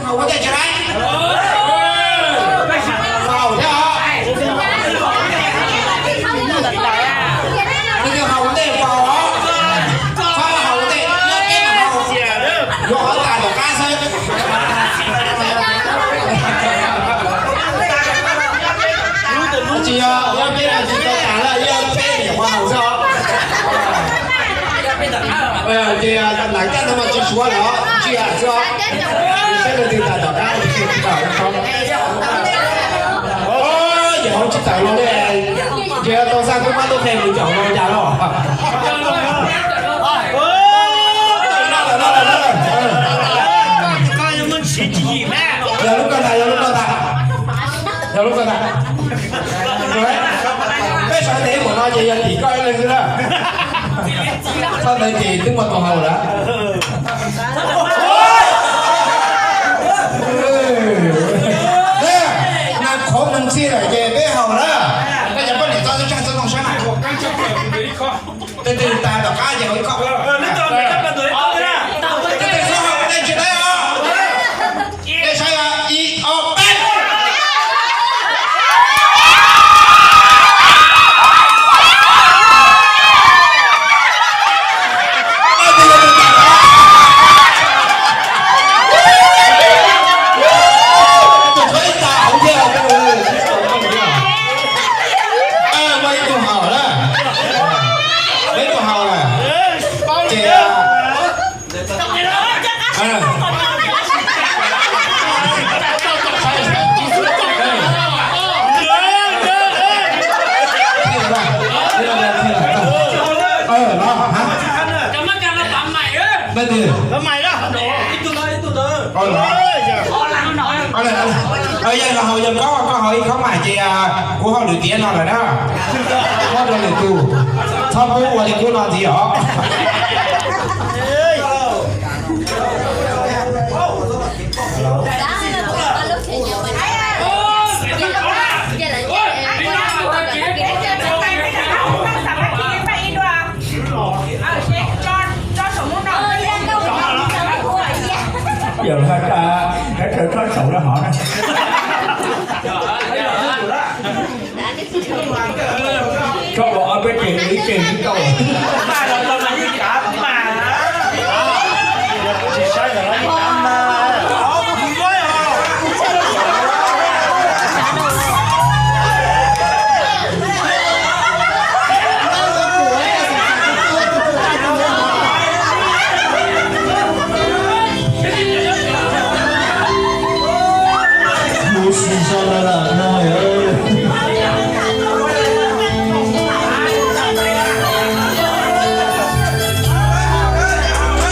Haus ua ntej tsis laib. Haus thiab os. Leej twg haus ua ntej faus os. Txhob haus ua ntej, nyob peb mam haus. Yuav haus tas tom qab xwb. Tsis yog, nyob peb no tsis tau tas lawm, yog peb niam qhuav haus xwb os. Ces nram caj no mas tsis suav lawm os, ntsia xwb os. Saib leej twg tas tom qab. Ces haus tsis tawm los li, ces tau xaj tub mab tub qhe mus caum los cas los. Yog lub koj tas, yog lub koj tas. Yog lub koj tas. Peb sawv ntev npaum no ces yog tim koj ib leeg xwb na. Txhob ntawd ces twb muaj tus haus lawm. Neeg qhuav neeg txhij lawm ces peb haus na. Koj cov poj niam txo txhob tsag txhob noog sab na. Tej twg tas tom qab ces haus ib khob. Tej twg txhob haus tej tsis laib os. Tej saib os, ib, ob, peb. Muaj ib tug haus lawm. Muaj ib tug haus lawm. Ces Yog los haus yog koj, koj haus ib khob mas ces kuv haus lwm tiam no lawm na. Muab rau lwm tus, txhob pub ua li qub no ntxiv os. Yog hais tias hais tias txhob saum rau hov na. Txhob ua ob peb ceg ib ceg ib tau. Mus xis so lawm.